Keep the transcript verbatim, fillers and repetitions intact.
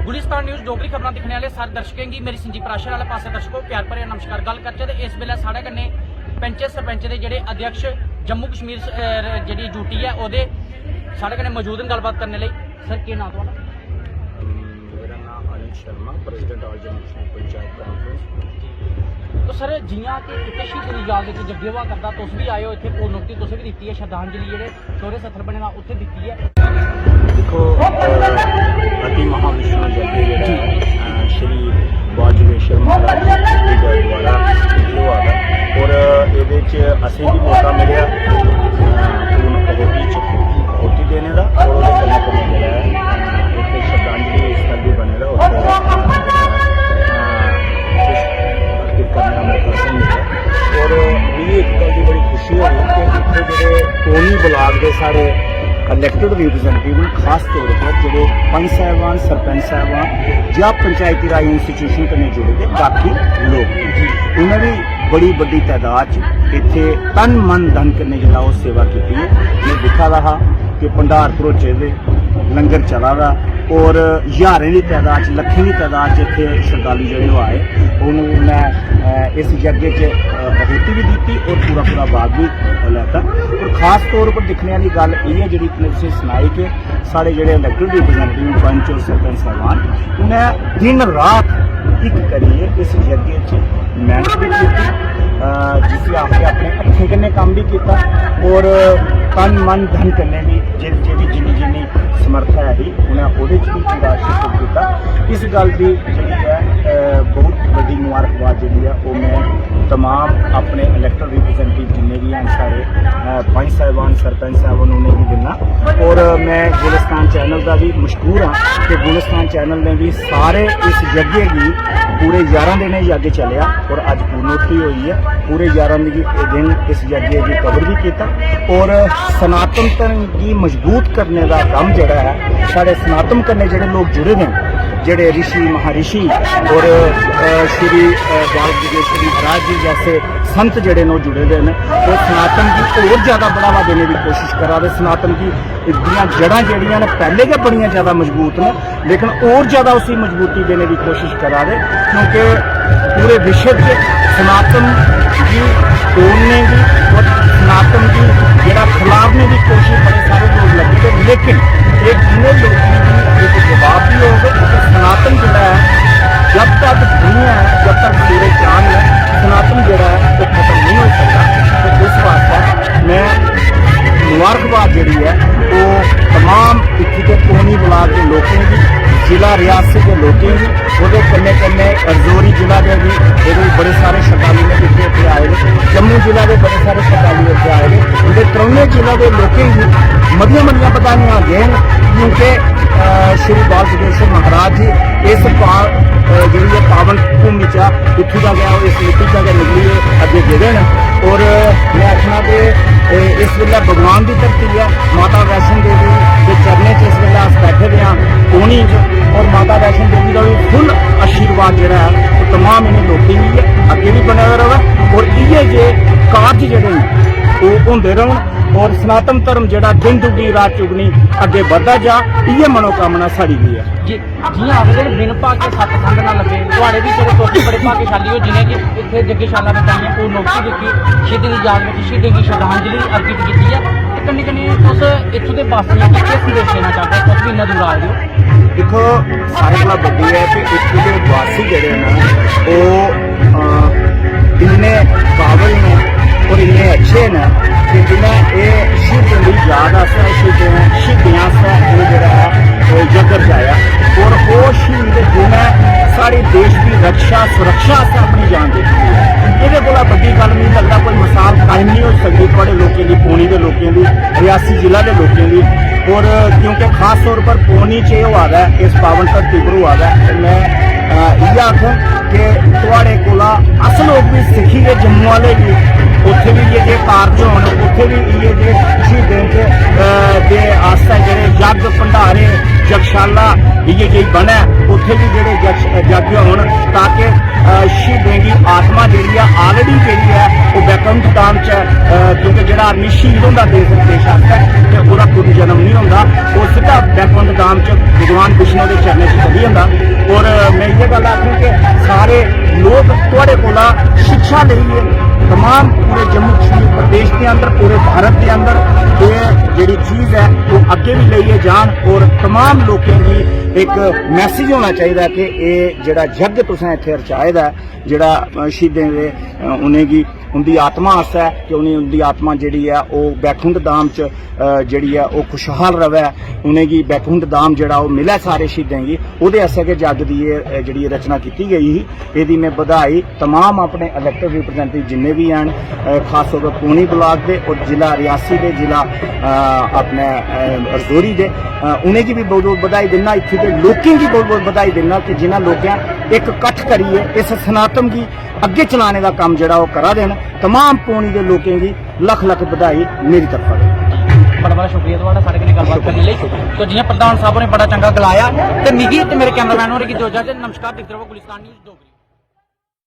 Gulistan news Dogri खबरां दिक्खने आह्ले सारे दर्शकें गी मेरी संजीव पराशर आह्ले पासै दर्शको प्यार भरे नमस्कार। गल्ल करचै ते इस बेल्लै साढ़े कन्नै पैंचें सरपैंचें दे जेह्ड़े अध्यक्ष जम्मू कश्मीर स-, अ, जेह्ड़ी यूटी ऐ ओह्दे साढ़े कन्नै मौजूद न गल्लबात करने लेई। सर, केह् नांऽ थुआढ़ा? मेरा नांऽ Anand Sharma, president all Jammu Kashmir panchayat conference. तो सर, जियां कि इत्थै शहीदें दी याद च जग्गे होआ करदा, तुस बी आए हो इत्थै, पूर्णोक्ति तुसें बी दित्ती ऐ, श्रद्धांजलि जेह्ड़े चौरे सत्थर बने दा उत्थै दित्ती ऐ। देखो, अ, अति महाविष्णु यज्ञ जेह्ड़ा ऐ, अ, श्री बाल जोगेश्वर महाराज जी दे द्वारा शुरू होआ दा, और एह्दे च असें बी मौका मिलेआ, अ, पूर्ण आहुति च आहुति देने दा, और ओह्दे कन्नै कन्नै जेह्ड़ा ऐ, अ, इक श्रद्धांजलि स्थल बी बने दा, उत्थै, अ, अर्पित करने दा मौका असें मिलेआ। और मिगी इक गल्ल दी बड़ी खुशी होई कि इत्थै जेह्ड़े पौनी ब्लाक दे साढ़े इलेक्टेड रिप्रेजेंटेटिव न, खास तौर पर जेह्ड़े पंच साहिबान, सरपंच साहिबान जां पंचायती राज इंस्टीट्यूशन कन्नै जुड़े दे बाकी लोक, उ'नें बी बड़ी बड्डी तादाद च इत्थै तन मन धन कन्नै जेह्ड़ा ओह् सेवा कीती ऐ। में दिक्खा दा हा कि भंडार भरोचे दे, लंगर चला दा, और ज्हारें दी तादाद च, लक्खें दी तादाद च इत्थै श्रद्धालु जेह्ड़े ओह् आए। हून में, अ, इस यज्ञ च, अ, आहुति बी दित्ती और पूरा पूरा भाग बी लैता। और खास तौर पर दिक्खने आह्ली गल्ल एह् ऐ जेह्ड़ी तुसें सनाई कि साढ़े जेह्ड़े इलेक्टेड रिप्रेजेंटेटिव पंच और सरपंच साहबान, उ'नें दिन रात इक करियै इस यज्ञ च मेहनत बी कीती, अ, जिसी आखदे अपने हत्थें कन्नै कम्म बी कीता और तन मन धन कन्नै बी जेह्ड़ी जेह्ड़ी जिन्नी जिन्नी समर्थ ऐ ही, उ'नें ओह्दे च बी पूरा शिरकत कीता। इस गल्ल दी जेह्ड़ी ऐ, अ, बहुत बड्डी मुबारकबाद जेह्ड़ी ऐ ओह् में तमाम अपने इलेक्टेड रिप्रेजेंटेटिव जिन्ने बी हैन साढ़े, अ, पंच साहिबान, सरपंच साहिबान, उ'नेंगी दिन्ना। और में गुलिस्तान चैनल दा बी मशहूर आं कि गुलिस्तान चैनल ने बी सारे इस यज्ञ गी, पूरे ञारां दिन एह् यज्ञ चलेआ और अज्ज पूर्णोक्ति होई ऐ। पूरे ञारां दी दिन इस यज्ञ गी कवर बी कीता और सनातन धर्म गी मजबूत करने दा कम्म जेह्ड़ा ऐ, साढ़े सनातन कन्नै जेह्ड़े लोक जुड़े दे न, जेह्ड़े ऋषि, महाऋषि और, अ, श्री, अ, बाल योगेश्वर महाराज जी जैसे संत जेह्ड़े न, ओह् जुड़े दे न, ओह् सनातन गी होर ज्यादा बढ़ावा देने दी कोशिश करा दे। सनातन गी, दियां जड़ां जेह्ड़ियां न, पैह्ले गै बड़ियां ज्यादा मजबूत न, लेकिन होर ज्यादा उसी मजबूती देने दी कोशिश करा दे, क्योंकि पूरे विश्व च सनातन गी तोड़ने दी और सनातन गी जेह्ड़ा खलारने दी कोशिश बड़े सारे लोग लग्गे दे। लेकिन एह् इ'नें लोकें गी इक जवाब बी होग कि सनातन जेह्ड़ा ऐ, जब तक दुनिया ऐ, जब तक सूरज चांद ऐ, सनातन जेह्ड़ा ऐ, ओह् खत्म नहीं हो सकता। तो इस वास्तै में मुबारकबाद जेह्ड़ी ऐ, ओह् तमाम इत्थूं दे पौनी ब्लाक दे लोकें गी, जिला रियासी दे लोकें गी, ओह्दे कन्नै कन्नै रजौरी जिला दे बी, जेह्ड़े बड़े सारे श्रद्धालु ने इत्थै, इत्थै आए दे, जम्मू जिला दे बड़े सारे श्रद्धालु इत्थै आए दे, उं'दे त्रौनें जिला दे लोकें गी मतियां मतियां बधाइयां देन, क्योंकि, अ, श्री बाल सिद्धेश्वर महाराज जी इस पा-, अ, जेह्ड़ी ऐ पावन भूमि चा इत्थूं दा गै, इस मिट्टी चा गै निकलियै अग्गें गेदे न। और में आखना कि, ए, इस बेल्लै भगवान दी धरती ऐ, माता वैष्णो देवी दे चरणें च इस बेल्लै अस बैठे दे आं, पौनी च, और माता वैष्णो देवी दा बी फुल आशीर्वाद जेह्ड़ा ऐ, ओह् तमाम इ'नें लोकें गी ऐ, अग्गें बी बने दा र'वै, और इ'यै जे कारज जेह्ड़े न, ओह् होंदे रौह्न, और सनातन धर्म जेह्ड़ा दिन दुगनी रात चुगनी अग्गें बधदा जा, इ'यै मनोकामना साढ़ी बी ऐ। जी। जि'यां आखदे न, "बिन भागे सतसंग ना लब्भे।" थुआढ़े बी चलो, तुस बड़े भाग्यशाली हो, जि'नें कि इत्थै जग्गेशाला बिच आइयै पूर्णोक्ति दिक्खी, शहीदें दी याद बिच शहीदें गी श्रद्धांजलि अर्पित कीती ऐ। ते कन्नै कन्नै तुस इत्थूं दे वासियें गी केह् संदेश देना चाहदे ओ? तुस बी इन्ना दूर आए दे ओ। दिक्खो, सारें कोला बड्डी ऐ कि इत्थूं दे वासी जेह्ड़े न, ओह्, अ, इन्ने काबल न और इन्ने अच्छे न कि जि'नें एह् शहीदें दी याद आस्तै, शहीदें, शहीदें आस्तै एह् जेह्ड़ा ऐ, ओह् यज्ञ रचाया। और ओह् शहीद जि'नें साढ़े देश दी रक्षा, सुरक्षा आस्तै अपनी जान दित्ती ऐ। एह्दे कोला बड्डी गल्ल मिगी लगदा कोई मिसाल कायम नहीं होई सकदी थुआढ़े लोकें दी, पौनी दे लोकें दी, रियासी जिला दे लोकें दी। और क्योंकि खास तौर पर पौनी च एह् होआ दा ऐ, इस पावन धरती पर होआ दा ऐ, ते में, अ, इ'यै आखङ कि थुआढ़े कोला अस लोक बी सिक्खियै, जम्मू आह्ले बी, उत्थे भी इ'यै जेह् कारज होन, उत्थे भी इ'यै जेह् शहीदें च, अ, दे आस्तै जेह्ड़े यज्ञ भंडारे, यज्ञशाला इ'यै जेही बनै, उत्थे भी जेह्ड़े यज्ञ, यज्ञ होन, ताकि, अ, शहीदें दी आत्मा जेह्ड़ी ऐ, already जेह्ड़ी ऐ, ओह् बैकुंठ धाम च, अ, क्योंकि जेह्ड़ा आदमी शहीद होंदा देश, देश आस्तै, ते ओह्दा पुनर्जन्म नहीं होंदा, ओह् सिद्धा बैकुंठ धाम च भगवान विष्णु दे चरणें च चली जंदा। और मैं इ'यै गल्ल आखूं कि सारे लोक थुआढ़े कोला शिक्षा लेइयै तमाम पूरे जम्मू कश्मीर प्रदेश के अंदर, पूरे भारत के अंदर ये जेह्ड़ी चीज ऐ, वो अग्गें भी लेइयै जान और तमाम लोकें गी एक मैसेज होना चाहिए कि ये जेह्ड़ा यज्ञ तुसें इत्थै रचाए दा ऐ, जेह्ड़ा, अ, शहीदें दे, अ, उ'नेंगी उं'दी आत्मा आस्तै कि उ'नें, उं'दी आत्मा जेह्ड़ी ऐ, ओह् बैकुंठ धाम च, अ, जेह्ड़ी ऐ, ओह् खुशहाल र'वै, उ'नेंगी बैकुंठ धाम जेह्ड़ा, ओह् मिलै सारे शहीदें गी। ओह्दे आस्तै गै जग दी एह्, अ, जेह्ड़ी रचना कीती गेई ही। एह्दी में बधाई तमाम अपने इलेक्टेड रिप्रेजेंटेटिव जिन्ने बी हैन, अ, खास तौर पर पौनी ब्लाक दे और जिला रियासी दे, जिला, अ, अपने, अ, रजौरी दे, अ, उ'नेंगी बी बहुत बहुत बधाई दिन्ना। इत्थूं दे लोकें गी बहुत बहुत बधाई दिन्ना कि जिन्ना लोकें इक कट्ठ करियै इस सनातन गी अग्गें चलाने दा कम्म जेह्ड़ा ओह् करा दे न। तमाम पौनी दे लोकें गी लख लख बधाई मेरी तरफा दा। बड़ा बड़ा शुक्रिया थुआढ़ा साढ़े कन्नै गल्लबात करने लेई। तो जियां प्रधान साहब होरें बड़ा चंगा गलाया, ते मिगी ते मेरे कैमरामैन होरें गी दो इजाजत। नमस्कार, दिखदे रवो गुलिस्तान न्यूज़ डोगरी।